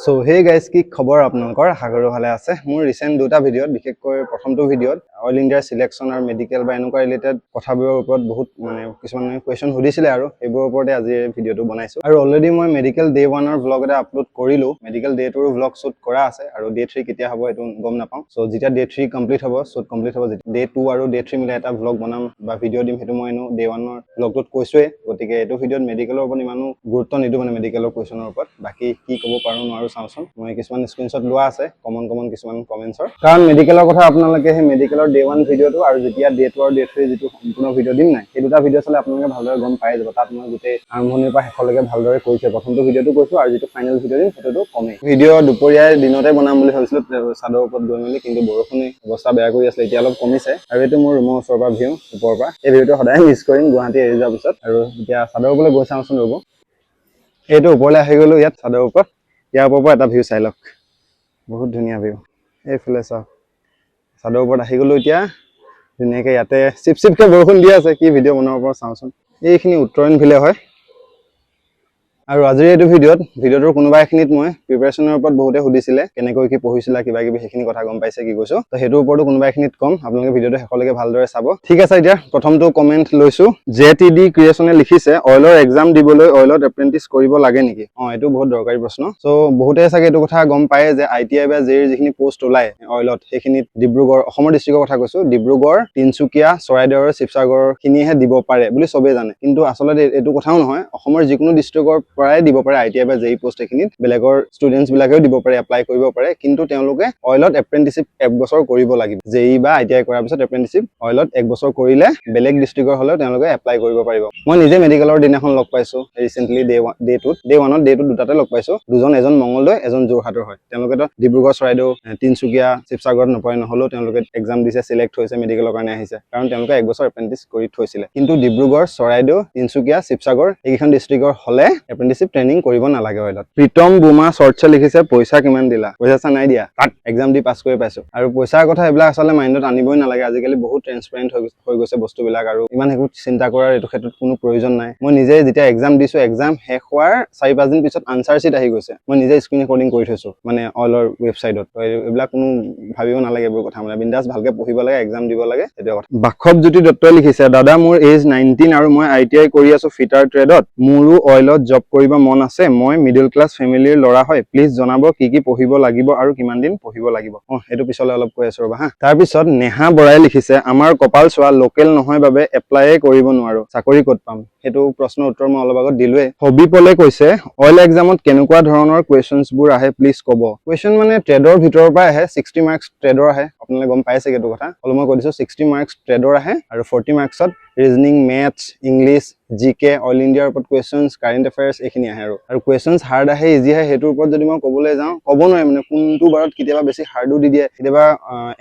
চ' hey guys, কি খবৰ আপোনালোকৰ? আশা কৰোঁ ভালে আছে। মোৰ ৰিচেণ্ট দুটা ভিডিঅ'ত, বিশেষকৈ প্ৰথমটো ভিডিঅ'ত অইল ইণ্ডিয়াৰ চিলেকশ্যন আৰু মেডিকেল বা এনেকুৱা ৰিলেটেড কথাবোৰৰ ওপৰত বহুত মানে কিছুমান কুৱেশ্যন সুধিছিলে আৰু সেইবোৰৰ ওপৰতে আজি এই ভিডিঅ'টো বনাইছোঁ। আৰু অলৰেডি মই মেডিকেল ডে ওৱানৰ ভ্লগ এটা আপলোড কৰিলোঁ। মেডিকেল ডে টুৰো ভ্লগ শ্বুট কৰা আছে আৰু ডে থ্ৰী কেতিয়া হ'ব সেইটো গম নাপাওঁ। চ' যেতিয়া ডে থ্ৰী কমপ্লিট হ'ব, শ্বুট কমপ্লিট হ'ব, ডে টু আৰু ডে থ্ৰী মিলাই এটা ভ্লগ বনাম বা ভিডিঅ' দিম। সেইটো মই এনেও ডে ওৱানৰ ভ্লগটোত কৈছোৱেই। গতিকে এইটো ভিডিঅ'ত মেডিকেলৰ ওপৰত ইমানো গুৰুত্ব নিদিওঁ, মানে মেডিকেলৰ কুৱেশ্যনৰ ওপৰত। বাকী কি ক'ব পাৰোঁ নোৱাৰোঁ চাওঁচোন। মই কিছুমান স্ক্ৰীনশ্বট লোৱা আছে কমন কমন কিছুমান কমেণ্টছৰ। কাৰণ মেডিকেলৰ কথা আপোনালোকে সেই মেডিকেলৰ ডে ওৱান ভিডিঅ'টো আৰু যেতিয়া ডে টু আৰু ডে থ্ৰী যিটো সম্পূৰ্ণ ভিডিঅ' দিম নাই, সেই দুটা ভিডিঅ' চালে আপোনালোকে ভালদৰে গম পাই যাব। তাত মই গোটেই আৰম্ভণিৰ পৰা শেষলৈকে ভালদৰে কৈছোঁ। প্ৰথমটো ভিডিঅ'টো কৈছোঁ আৰু যিটো ফাইনেল ভিডিঅ' দিম সেইটোতো কমেই। ভিডিঅ' দুপৰীয়াই দিনতে বনাম বুলি ভাবিছিলোঁ চাদৰ ওপৰত গৈ মেলি, কিন্তু বৰষুণে অৱস্থা বেয়া কৰি আছিলে। এতিয়া অলপ কমিছে। আৰু এইটো মোৰ ৰুমৰ ওচৰৰ পৰা ভিউ, ওপৰৰ পৰা। এই ভিউটো সদায় মিছ কৰিম গুৱাহাটী এৰি যোৱাৰ পিছত। আৰু এতিয়া চাদৰ ওপৰলৈ গৈ চাওঁচোন, ৰ'ব। এইটো ওপৰলৈ আহি গ'লো ইয়াত চাদৰ ওপৰত। ইয়াৰ ওপৰৰ পৰা এটা ভিউ চাই লওক, বহুত ধুনীয়া ভিউ। এইফালে চাওক, চাদৰ ওপৰত আহি গ'লো। এতিয়া ধুনীয়াকৈ ইয়াতে চিপ চিপকৈ বৰষুণ দি আছে। কি ভিডিঅ' বনাব পাৰোঁ চাওঁচোন। এইখিনি উত্তৰণ ভিলে হয়। আৰু আজিৰ এইটো ভিডিঅ'ত, ভিডিঅ'টোৰ কোনোবা এখিনিত মই প্ৰিপেৰেশ্যনৰ ওপৰত বহুতে সুধিছিলে, কেনেকৈ কি পঢ়িছিলা, কিবা কিবি, সেইখিনি কথা গম পাইছে কি কৈছো। তো সেইটোৰ ওপৰতো কোনোবা এখিনিত ক'ম। আপোনালোকে ভিডিঅ'টো শেষলৈকে ভালদৰে চাব। ঠিক আছে, এতিয়া প্ৰথমটো কমেণ্ট লৈছো। জে টি ডি ক্ৰিয়েশ্যনে লিখিছে, অইলৰ এক্সাম দিবলৈ অইলত এপ্ৰেণ্টিছ কৰিব লাগে নেকি? অ, এইটো বহুত দৰকাৰী প্ৰশ্ন। চ' বহুতে চাগে এইটো কথা গম পায় যে I T I বা জেইৰ যিখিনি পষ্ট ওলায় অইলত, সেইখিনিত ডিব্ৰুগড়, অসমৰ ডিষ্ট্ৰিক্টৰ কথা কৈছো, ডিব্ৰুগড়, তিনিচুকীয়া, চৰাইদেউ আৰু শিৱসাগৰ খিনিহে দিব পাৰে বুলি চবেই জানে। কিন্তু আচলতে এইটো কথাও নহয়। অসমৰ যিকোনো ডিষ্ট্ৰিক্টৰ পৰাই দিব পাৰে I T I বা জেই পষ্ট এইখিনিত। বেলেগৰ ষ্টুডেণ্টছ বিলাকেও দিব পাৰে, এপ্লাই কৰিব পাৰে। কিন্তু তেওঁলোকে অইলত এপ্ৰেণ্টিচিপ এক বছৰ কৰিব লাগিব। জেই বা I T I কৰাৰ পিছত এপ্ৰেণ্টিচিপ অইলত এক বছৰ কৰিলে বেলেগ ডিষ্ট্ৰিক্টৰ হ'লেও তেওঁলোকে এপ্লাই কৰিব পাৰিব। মই নিজে মেডিকেলৰ দিনাখন লগ পাইছো ৰিচেণ্টলি, ডে ওৱান, ডে টুত, ডে ওৱানত, ডে টুত দুটাতে লগ পাইছো দুজন। এজন মঙলদৈ, এজন যোৰহাটৰ হয়। তেওঁলোকেতো ডিব্ৰুগড়, চৰাইদেউ, তিনিচুকীয়া, শিৱসাগৰত নপৰে। নহ'লেও তেওঁলোকে এক্সাম দিছে, চিলেক্ট হৈছে, মেডিকেলৰ কাৰণে আহিছে। কাৰণ তেওঁলোকে এক বছৰ এপ্ৰেণ্টিছ কৰি থৈছিলে। কিন্তু ডিব্ৰুগড়, চৰাইদেউ, তিনিচুকীয়া, শিৱসাগৰ এইকেইখন ডিষ্ট্ৰিক্টৰ হ'লে এপ্ৰেণ্টিচিপ ট্ৰেইনিং কৰিব নালাগে অইলত। প্ৰীতম বোমা চৰ্টছে লিখিছে, পইচা কিমান দিলা? পইচা চা নাই দিয়া, তাত এক্সাম দি পাছ কৰি পাইছো। আৰু পইচাৰ কথা এইবিলাক আচলতে মাইণ্ডত আনিবই নালাগে। আজিকালি বহুত ট্ৰেন্সপাৰেণ্ট হৈ গৈছে বস্তুবিলাক আৰু ইমান একো চিন্তা কৰাৰ এইটো ক্ষেত্ৰত কোনো প্ৰয়োজন নাই। মই নিজে যেতিয়া এক্সাম দিছো, এক্সাম শেষ হোৱাৰ 4-5 দিন পিছত আনচাৰ চিট আহি গৈছে। মই নিজে স্ক্ৰীন ৰেকৰ্ডিং কৰি থৈছো মানে অইলৰ ৱেবছাইটত। এইবিলাক কোনো ভাবিব নালাগে এইবোৰ কথা। মানে বিন্দাছ ভালকে পঢ়িব লাগে, এক্সাম দিব লাগে, সেইটোৱে কথা। বাসৱ জ্যোতি দত্তই লিখিছে, দাদা, মোৰ এজ 19 আৰু মই I T I কৰি আছো ফিটাৰ ট্ৰেডত। মোৰো অইলত জব কৰিব মন আছে। মই মিডল ক্লাছ ফেমিলিৰ ল'ৰা হয়। প্লিজ জনাব কি কি পঢ়িব লাগিব আৰু কিমান দিন পঢ়িব লাগিব। অ, সেইটো পিছলৈ অলপ কৈ আছো, ৰ'বা হা। তাৰপিছত নেহা বৰাই লিখিছে, আমাৰ কপাল চোৱা, লোকেল নহয় বাবে এপ্লাইয়ে কৰিব নোৱাৰো, চাকৰি ক'ত পাম? সেইটো প্ৰশ্নৰ উত্তৰ মই অলপ আগত দিলোৱে। হবি পলে কৈছে, অইল এক্সামত কেনেকুৱা ধৰণৰ কুৱেশ্যনছ বোৰ আহে, প্লিজ ক'ব। কুৱেশ্যন মানে ট্ৰেডৰ ভিতৰৰ পৰা আহে। 60 মাৰ্কছ ট্ৰেডৰ আহে। আপোনালোকে গম পাইছে এইটো কথা, অলপ মই কৈ দিছো। 60 মাৰ্কছ ট্ৰেডৰ আহে আৰু 40 মাৰ্কছত ৰিজনিং, মেথছ, ইংলিছ, জি কে, অইল ইণ্ডিয়াৰ ওপৰত কুৱেশ্যনছ, কাৰেণ্ট এফেয়াৰ্ছ এইখিনি আহে। আৰু কুৱেশ্যনছ হাৰ্ড আহে, ইজি আহে, সেইটোৰ ওপৰত যদি মই ক'বলৈ যাওঁ, ক'ব নোৱাৰিম। মানে কোনটো বাৰত কেতিয়াবা বেছি হাৰ্ডো দি দিয়ে, কেতিয়াবা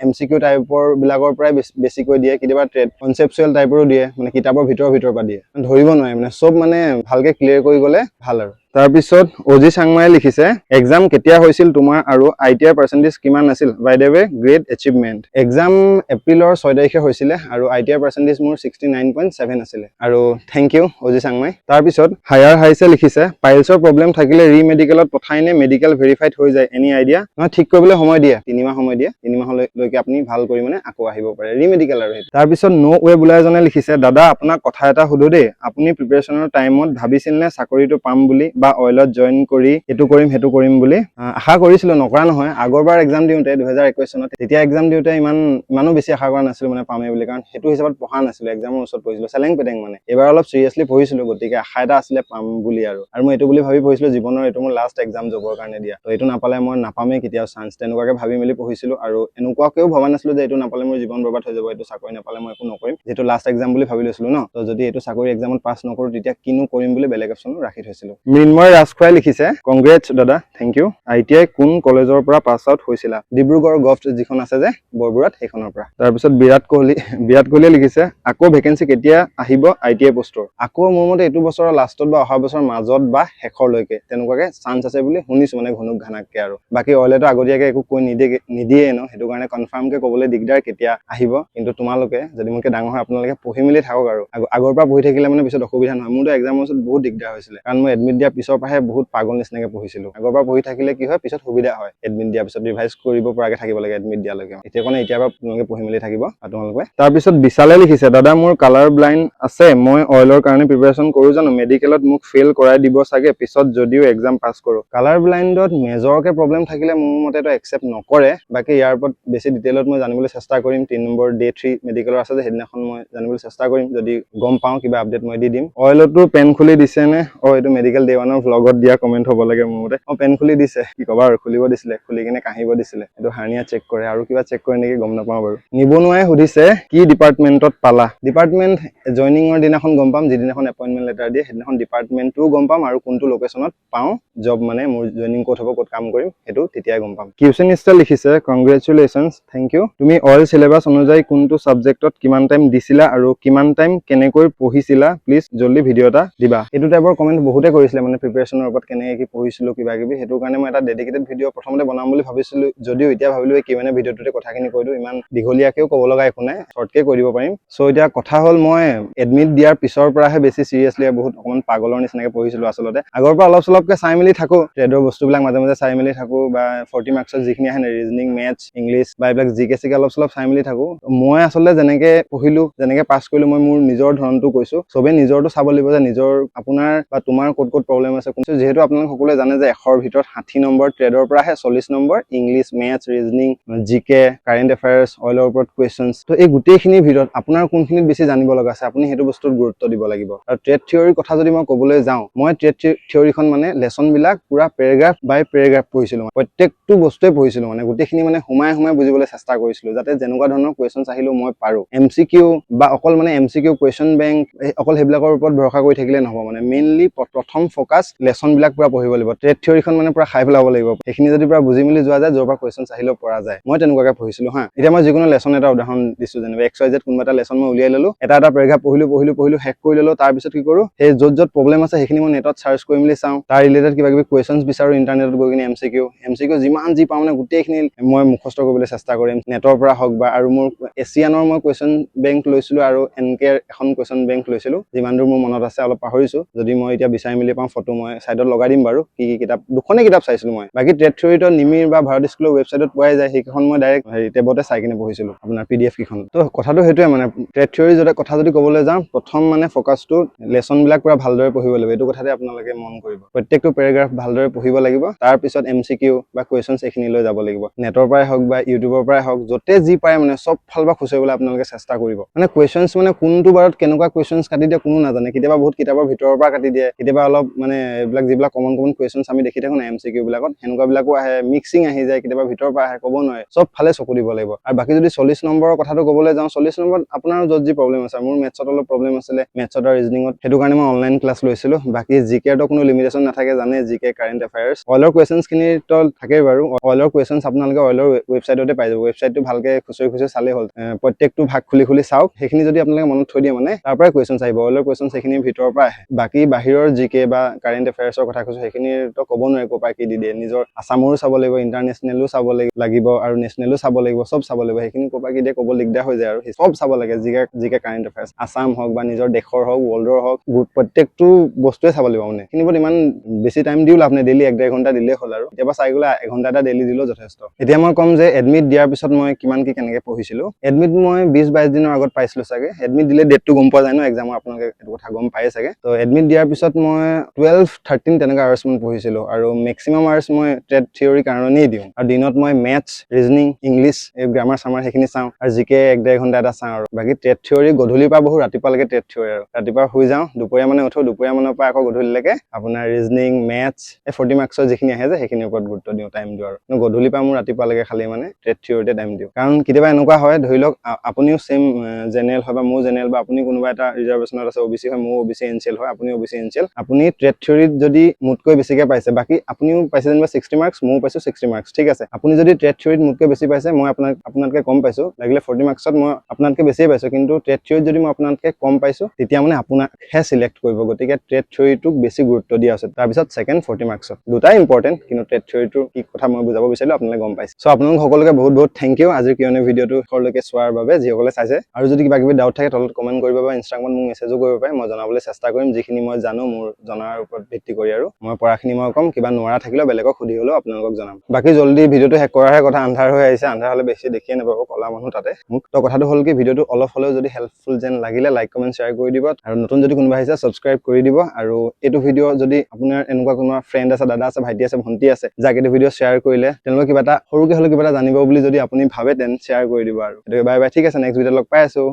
এম চি কিউ টাইপৰ বিলাকৰ পৰাই বেছিকৈ দিয়ে, কেতিয়াবা ট্ৰেড কনচেপচুৱেল টাইপৰো দিয়ে, মানে কিতাপৰ ভিতৰৰ পৰা দিয়ে। ধৰিব নোৱাৰি। মানে চব মানে ভালকে ক্লিয়াৰ কৰি গ'লে ভাল। আৰু তাৰপিছত অজি চাংমাই লিখিছে, এক্সাম কেতিয়া হৈছিল তোমাৰ আৰু I T I percentage কিমান আছিল? By the way, great achievement. Exam এপ্ৰিলৰ 6 তাৰিখে হৈছিলে আৰু I T I percentage মোৰ 69.7 আছিলে। আৰু thank U Aji Changmai. তাৰপিছত হায়াৰ হাইছে লিখিছে, পাইলছৰ প্ৰব্লেম থাকিলে ৰি মেডিকেলত পঠাই নে মেডিকেল ভেৰিফাইড হৈ যায়? Any idea? নহয়, ঠিক কৰিবলৈ সময় দিয়ে, 3 মাহ সময় দিয়ে। 3 মাহলৈকে আপুনি ভাল কৰি মানে আকৌ আহিব পাৰে ৰি মেডিকেল আৰু সেইটো। তাৰপিছত ন' ৱে বোলা এজনে লিখিছে, দাদা, আপোনাক কথা এটা সুধো দেই। আপুনি প্ৰিপেৰেশ্যনৰ টাইমত ভাবিছিল নে চাকৰিটো পাম বুলি বা অইলত জইন কৰি এইটো কৰিম, সেইটো কৰিম বুলি? আশা কৰিছিলো, নকৰা নহয়। আগৰবাৰ এক্সাম দিওঁতে 2021 চনত, তেতিয়া এক্সাম দিওঁতে ইমানো বেছি আশা কৰা নাছিলো মানে পামেই বুলি। কাৰণ সেইটো হিচাপত পঢ়া নাছিলো, এক্সামৰ ওচৰত পঢ়িছিলো চেলেং পেটেং। মানে এইবাৰ অলপ চিৰিয়াছলি পঢ়িছিলো, গতিকে আশা এটা আছিলে পাম বুলি। আৰু মই এইটো বুলি ভাবি পঢ়িছিলো, জীৱনৰ এইটো মোৰ লাষ্ট এক্সাম জবৰ কাৰণে দিয়া, তো এইটো নাপালে মই নাপামেই কেতিয়াও চান্স, তেনেকুৱাকে ভাবি মেলি পঢ়িছিলো। আৰু এনেকুৱাকেও ভবা নাছিলো যে এইটো নাপালে মোৰ জীৱন বৰবাদ হৈ যাব, এইটো চাকৰি নাপালে মই একো নকৰিম। যিটো লাষ্ট এক্সাম বুলি ভাবি লৈছিলো ন, তো যদি এইটো চাকৰি এক্সামত পাছ নকৰো, তেতিয়া কিনো কৰিম বুলি বেলেগ অপশ্যনো ৰাখি থৈছিলো। মৃন্ময় ৰাজখোৱাই লিখিছে, কংগ্ৰেটছ দাদা। Thank U. I T I কোন কলেজৰ পৰা পাছ আউট হৈছিলা? ডিব্ৰুগড় গভট যিখন আছে যে বৰবুৰাত, সেইখনৰ পৰা। তাৰপিছত বিৰাট কোহলি, বিৰাট কোহলিয়ে লিখিছে, আকৌ ভেকেঞ্চি কেতিয়া আহিব I T I পষ্টৰ? আকৌ মোৰ মতে এইটো বছৰৰ লাষ্টত বা অহা বছৰৰ মাজত বা শেষৰলৈকে তেনেকুৱাকে চান্স আছে বুলি শুনিছো, মানে ঘনুক ঘানাককে। আৰু বাকী অইলেতো আগতীয়াকে একো কৈ নিদিয়ে নিদিয়ে ন, সেইটো কাৰণে কনফাৰ্মকে ক'বলৈ দিগদাৰ কেতিয়া আহিব। কিন্তু তোমালোকে যদি মোতকে ডাঙৰ হয়, আপোনালোকে পঢ়ি মেলি থাকক আৰু আগৰ পৰা পঢ়ি থাকিলে মানে পিছত অসুবিধা নহয়। মোৰতো এক্সামৰ ওচৰত বহুত দিগদাৰ হৈছিলে, কাৰণ মই এডমিট দিয়াৰ পিছত পিছৰ পৰাহে বহুত পাগল নিচিনাকৈ পঢ়িছিলোঁ। আগৰ পৰা পঢ়ি থাকিলে কি হয়, পিছত সুবিধা হয়। এডমিট দিয়াৰ পিছত ৰিভাইজ কৰিব পৰাকৈ থাকিব লাগে এডমিট দিয়ালৈকে। এতিয়া কাৰণে এতিয়াৰ পৰা তোমালোকে পঢ়ি মেলি থাকিব। আৰু তোমালোকে তাৰপিছত বিশালে লিখিছে, দাদা, মোৰ কালাৰ ব্লাইণ্ড আছে, মই অইলৰ কাৰণে প্ৰিপেৰেশ্যন কৰোঁ জানো? মেডিকেলত মোক ফেইল কৰাই দিব চাগে পিছত, যদিও এক্সাম পাছ কৰোঁ। কালাৰ ব্লাইণ্ডত মেজৰকে প্ৰব্লেম থাকিলে মোৰ মতেতো একচেপ্ট নকৰে। বাকী ইয়াৰ ওপৰত বেছি ডিটেইলত মই জানিবলৈ চেষ্টা কৰিম। 3 নম্বৰ ডে 3 মেডিকেলৰ আছে যে, সেইদিনাখন মই জানিবলৈ চেষ্টা কৰিম। যদি গম পাওঁ কিবা আপডেট, মই দি দিম। অইলতো পেন খুলি দিছে নে? অ, এইটো মেডিকেল ডে 1ৰ ভ্লগত দিয়া কমেণ্ট হ'ব লাগে মোৰ মতে। অ, পেন খুলি দিছে, কি ক'বা আৰু, খুলিব দিছিলে, খুলি কিনে কাহিব দিছিলে। এইটো হাৰ্নিয়া চেক কৰে আৰু কিবা চেক কৰে নেকি গম নাপাওঁ বাৰু। নিবনুৱাই সুধিছে, কি ডিপাৰ্টমেণ্টত পালা? ডিপাৰ্টমেণ্ট জইনিঙৰ দিনাখন গম পাম। যিদিনাখন এপইণ্টমেণ্ট লেটাৰ দিয়ে, সেইদিনাখন ডিপাৰ্টমেণ্টটোও গম পাম আৰু কোনটো লোকেশ্যনত পাওঁ জব, মানে মোৰ জইনিং ক'ত হ'ব, ক'ত কাম কৰিম, সেইটো তেতিয়াই গম পাম। কিউচন ষ্টাৰ লিখিছে, কংগ্ৰেচুলেশ্যনছ, thank U. তুমি অইল চিলেবাছ অনুযায়ী কোনটো ছাবজেক্টত কিমান টাইম দিছিলা আৰু কিমান টাইম কেনেকৈ পঢ়িছিলা? প্লিজ জল্দি ভিডিঅ' এটা দিবা। এইটো টাইপৰ কমেণ্ট বহুতে কৰিছিলে, মানে প্ৰিপেৰেশ্যনৰ ওপৰত কেনেকৈ কি পঢ়িছিলো, কিবা কিবি। সেইটো কাৰণে মই এটা ডেডিকেটেড ভিডিঅ' প্ৰথমতে বনাম বুলি ভাবিছিলো যদিও এতিয়া ভাবিলো এই কিউ এন এ ভিডিঅ'টোতে কথাখিনি কৈ দিওঁ। ইমান দীঘলীয়াকেও ক'ব লগা একো নাই, শ্বৰ্টকে কৈ দিব পাৰিম। চ' এতিয়া কথা হ'ল, মই এডমিট দিয়াৰ পিছৰ পৰাহে বেছি চিৰিয়াছলি বহুত অকণমান পাগলৰ নিচিনাকে পঢ়িছিলো। আচলতে আগৰ পৰা অলপ চলপকে চাই মেলি থাকো, ট্ৰেডৰ বস্তুবিলাক মাজে মাজে চাই মেলি থাকো বা 40 মাৰ্কছত যিখিনি আহে, ৰিজনিং, মেথছ, ইংলিছ বা এইবিলাক জি কে চিকে অলপ চলপ চাই মেলি থাকো। মই আচলতে যেনেকে পঢ়িলো, যেনেকে পাছ কৰিলো, মই মোৰ নিজৰ ধৰণটো কৈছো। চবে নিজৰটো চাব লাগিব যে নিজৰ আপোনাৰ বা তোমাৰ ক'ত ক'ত প্ৰব্লেম আছে কোনটো। যিহেতু আপোনালোক সকলোৱে জানে যে 100ৰ ভিতৰত 60 নম্বৰ ট্ৰেডৰ পৰা আহে, 40 number English, maths, reasoning, GK, current affairs, অইলৰ ওপৰত কুৱেশ্যনছ। ত' এই গোটেইখিনিৰ ভিতৰত আপোনাৰ কোনখিনিত বেছি জানিব লগা আছে, আপুনি সেইটো বস্তুত গুৰুত্ব দিব লাগিব। আৰু ট্ৰেড থিয়ৰীৰ কথা যদি মই ক'বলৈ যাওঁ, মই ট্ৰেড থিয়ৰীখন মানে লেচনবিলাক পুৰা পেৰেগ্ৰাফ বাই পেৰেগ্ৰাফ পঢ়িছিলো। প্ৰত্যেকটো বস্তুৱে পঢ়িছিলো, মানে গোটেইখিনি মানে সোমাই সোমাই বুজিবলৈ চেষ্টা কৰিছিলো, যাতে যেনেকুৱা ধৰণৰ কুৱেশ্যনছ আহিলেও মই পাৰো। এমচিকিউ বা অকল মানে এমচিকিউ, কুৱেশ্যন বেংক, অকল সেইবিলাকৰ ওপৰত ভৰসা কৰি থাকিলে নহ'ব। মানে মেইনলি প্ৰথম ফ'কাছ লেচনবিলাক পুৰা পঢ়িব লাগিব। ট্ৰেড থিয়ৰীখন মানে পুৰা খাই পেলাব লাগিব। সেইখিনি যদি পুৰা বুজি মেলি যোৱা যায়, য'ৰ পৰা কুৱেশ্যনছ আহিলেও পৰা যায়। মই তেনেকুৱাকে পঢ়িছিলো। হা, এতিয়া মই যিকোনো লেচন এটা উদাহৰণ দিছো, যেনিবা এক্স ৱাই জেড কোনোবা এটা লেচন মই উলিয়াই ললো, এটা এটা পেৰেগ্ৰাফ পঢ়িলো, পঢ়িলো, পঢ়িলো, শেষ কৰি ললো। তাৰপিছত কি কৰো, সেই য'ত য'ত প্ৰব্লেম আছে, সেইখিনি মই নেটত চাৰ্চ কৰি মেলি চাওঁ। তাৰ ৰিলেটেড কিবা কিবি কুৱেশ্যনছ বিচাৰো ইণ্টাৰনেটত গৈ কিনে। এমচিকিউ যিমান যি পাওঁ, মানে গোটেইখিনি মই মুখস্থ কৰিবলৈ চেষ্টা কৰিম, নেটৰ পৰা হওক বা। আৰু মোৰ এছিয়ানৰ মই কুৱেশ্যন বেংক লৈছিলো আৰু এন কেৰ এখন কুৱেশ্যন বেংক লৈছিলো, যিমান দূৰ মোৰ মনত আছে। অলপ পাহৰিছো। যদি মই এতিয়া বিচাৰি মেলি পাওঁ, ফটো মই ছাইডত লগাই দিম বাৰু, কি কি কিতাপ। দুখনেই কিতাপ চাইছিলো মই। বাকী ট্ৰেড থিয়ৰীটো নিমিৰ বা ভাৰত স্কুলৰ ৱেবছাইটত পোৱাই যায়। সেইকেইখন মই ডাইৰেক্ট হেৰি টেবতে চাই কিনে পঢ়িছিলো, আপোনাৰ পিডিএফ কেইখন। তো কথাটো সেইটোৱে, মানে ট্ৰেড থিয়ৰী যদি কথা যদি ক'বলৈ যাওঁ, প্ৰথম মানে ফ'কাছটো লেচনবিলাক পুৰা ভালদৰে পঢ়িব লাগিব। এইটো কথাতে আপোনালোকে মন কৰিব। প্ৰত্যেকটো পেৰেগ্ৰাফ ভালদৰে পঢ়িব লাগিব। তাৰপিছত এমচিকিউ বা কুৱেশ্যনছ এইখিনি লৈ যাব লাগিব। নেটৰ পৰাই হওক বা ইউটিউবৰ পৰাই হওক, য'তে যি পাৰে, মানে চব ফালৰ পৰা খুচৰিবলৈ আপোনালোকে চেষ্টা কৰিব। মানে কুৱেশ্যনছ মানে কোনটো বাৰত কেনেকুৱা কুৱেশ্যনছ কাটি দিয়ে কোনো নাজানে। কেতিয়াবা বহুত কিতাপৰ ভিতৰৰ পৰা কাটি দিয়ে, কেতিয়াবা অলপ মানে এইবিলাক যিবিলাক কমন কমন কুৱেশ্যনছ আমি দেখি থাকোঁ না এমচিকিউ বিলাকত, সেনেকুৱাবিলাকো আহে, মিক্সিং আহি যায়, কেতিয়াবা ভিতৰৰ পৰা আহে, ক'ব নোৱাৰে। চব ফালে চকু দিব লাগিব। আৰু বাকী যদি 40 নম্বৰৰ কথাটো ক'বলৈ যাওঁ, 40 নম্বৰত আপোনাৰ য'ত যি প্ৰব্লেম আছে, মোৰ মেথছত অলপ প্ৰব্লেম আছিলে, মেথছত আৰু ৰিজনিঙত। সেইটো কাৰণে মই অনলাইন ক্লাছ লৈছিলোঁ। বাকী জি কেৰতো কোনো লিমিটেশ্যন নাথাকে, জানে, জি কে, কাৰেণ্ট এফেয়াৰ্ছ, অইলৰ কুৱেশ্যনছখিনিতো থাকেই বাৰু। অইলৰ কুৱেশ্যনছ আপোনালোকে অইলৰ ৱেবছাইটতে পাই যাব। ৱেবছাইটটো ভালকে খুচৰি খুচৰি চালেই হ'ল। প্ৰত্যেকটো ভাগ খুলি খুলি চাওক। সেইখিনি যদি আপোনালোকে মনত থৈ দিয়ে, মানে তাৰ পৰাই কুৱেশ্যনছ আহিব। অইলৰ কুৱেশ্যন সেইখিনিৰ ভিতৰৰ পৰা আহে। বাকী বাহিৰৰ জি কে বা কাৰেণ্ট এফেয়াৰ্ছৰ কথা কৈছোঁ, সেইখিনিৰতো ক'ব নোৱাৰে ক'ৰ পৰা কি দি দিয়ে। নিজৰ আছামৰো চাব লাগিব, ইণ্টাৰনেশ্যনেলো চাব লাগিব আৰু নেশ্যনেলো চাব লাগিব, চব চাব লাগিব। সেইখিনি ক'ৰ পৰা কি দিয়ে ক'ব দিগদাৰ হৈ যায়। আৰু সেই চব চাব লাগে, GK, current affairs, Assam হওক বা নিজৰ দেশৰ হওক, ৱৰ্ল্ডৰ হওক, প্ৰত্যেকটো বস্তুৱে চাব লাগিব। মানে সেইখিনিত ইমান বেছি টাইম দিও লাভ নাই, ডেইলি 1-1.5 ঘণ্টা দিলেই হ'ল। আৰু কেতিয়াবা চাই গ'লে এঘণ্টা এটা ডেইলি দিলেও যথেষ্ট। এতিয়া মই ক'ম যে এডমিট দিয়াৰ পিছত মই কিমান কি কেনেকে পঢ়িছিলো। এডমিট মই 20-22 দিনৰ আগত পাইছিলো চাগে। এডমিট দিলে ডেটটো গম পোৱা যায় ন এক্সামৰ, আপোনালোকে এইটো কথা গম পায়ে চাগে। ত' এডমিট দিয়াৰ পিছত মই 12-13 তেনেকুৱা আৱাৰ্ছ মান পঢ়িছিলো আৰু মেক্সিমাম আৱাৰ্ছ মই ট্ৰেড থিয়ৰীৰ কাৰণেই দিওঁ। আৰু দিনত মই মেথছ, ৰিজনিং, ইংলিছ, এই গ্ৰামাৰ চামাৰ সেইখিনি চাওঁ আৰু জি কে 1-1.5 ঘণ্টা এটা চাওঁ। আৰু বাকী ট্ৰেড থিয়ৰী গধূলিৰ পৰা বহু ৰাতিপুৱালৈকে ট্ৰেড থিয়ৰী। আৰু ৰাতিপুৱা শুই যাওঁ, দুপৰীয়া মানে উঠো, দুপৰীয়া মানৰ পৰা আকৌ গধূলিলৈকে আপোনাৰ ৰিজনিং, মেথছ, এই 40 মাৰ্কছৰ যিখিনি আহে যে, সেইখিনিৰ ওপৰত গুৰুত্ব দিওঁ, টাইম দিওঁ। আৰু কিন্তু গধূলিৰ পৰা মোৰ ৰাতিপুৱালৈকে খালি মানে ট্ৰেড থিয়ৰীতে টাইম দিওঁ। কাৰণ কেতিয়াবা এনেকুৱা হয়, ধৰি লওক আপুনিও ছেম জেনেৰেল হয় বা ময়ো জেনেৰেল বা আপুনি কোনোবা এটা ৰিজাৰ্ভেশ্যনত আছে, অ' বি চি হয়, ময়ো O' B C N C L হয়, আপুনি O' B C N C L. আপুনি ট্ৰেড থিয়ৰীত যদি মোতকৈ বেছিকৈ পাইছে, বাকী আপুনিও পাইছে যেনিবা 60 মাৰ্কছ, ময়ো পাইছোঁ 60 মাৰ্কছ, ঠিক আছে। আপুনি যদি ট্ৰেড থিয়ৰীত মোতকৈ বেছি পাইছে, মই আপোনাতকৈ কম পাইছোঁ, লাগিলে 40 মাৰ্কছত মই আপোনাতকৈ বেছিয়ে পাইছোঁ, কিন্তু ট্ৰেড থিয়ৰীত যদি মই আপোনাতকৈ কম পাইছোঁ, তেতিয়া মানে আপোনাকহে চিলেক্ট কৰিব। গতিকে ট্ৰেড থিয়ৰীটোক বেছি গুৰুত্ব দিয়া উচিত। তাৰপিছত ছেকেণ্ড 40 মাৰ্কছত। দুটাই ইম্পৰ্টেণ্ট, কিন্তু ট্ৰেড থিয়ৰীটোৰ কি কথা মই বুজাব বিচাৰিলোঁ, আপোনালোকে গম পাইছে। চ' আপোনালোক সকলোকে বহুত বহুত thank U আজিৰ কিয়নে ভিডিঅ'টো শেষলৈকে চোৱাৰ বাবে, যিসকলে চাইছে। আৰু যদি কিবা কিবি ডাউট থাকে, তলত কমেণ্ট কৰিব বা ইনষ্টাগ্ৰামত মোক মেছেজো কৰিব পাৰে। মই জনাবলৈ চেষ্টা কৰিম যিখিনি মই জানো মোৰ জনাৰ ওপৰত। ওপৰত ভিত্তি কৰি আৰু মই পৰাখিনি মই ক'ম। কিবা নোৱাৰা থাকিলেও বেলেগক সুধি হ'লেও আপোনালোকক জনাম। বাকী জল্দি ভিডিঅ'টো শেষ কৰাহে কথা, আন্ধাৰ হৈ আহিছে। আন্ধাৰ হ'লে বেছি দেখিয়ে নাপাব, ক'লা মানুহ তাতে মোক। তো কথাটো হ'ল কি, ভিডিঅ'টো অলপ হ'লেও যদি হেল্পফুল যেন লাগিলে লাইক, কমেণ্ট, শ্বেয়াৰ কৰি দিব আৰু নতুন যদি কোনোবা আহিছে ছাবস্ক্ৰাইব কৰি দিব। আৰু এইটো ভিডিঅ' যদি আপোনাৰ এনেকুৱা কোনোবা ফ্ৰেণ্ড আছে, দাদা আছে, ভাইটি আছে, ভণ্টি আছে, যাক এইটো ভিডিঅ' শ্বেয়াৰ কৰিলে তেওঁলোকে কিবা এটা সৰুকে হ'লেও কিবা এটা জানিব বুলি যদি আপুনি ভাবে, তেন শ্বেয়াৰ কৰি দিব। আৰু বাই বাই। ঠিক আছে, নেক্সট ভিডিঅ' লগ পাই আছো।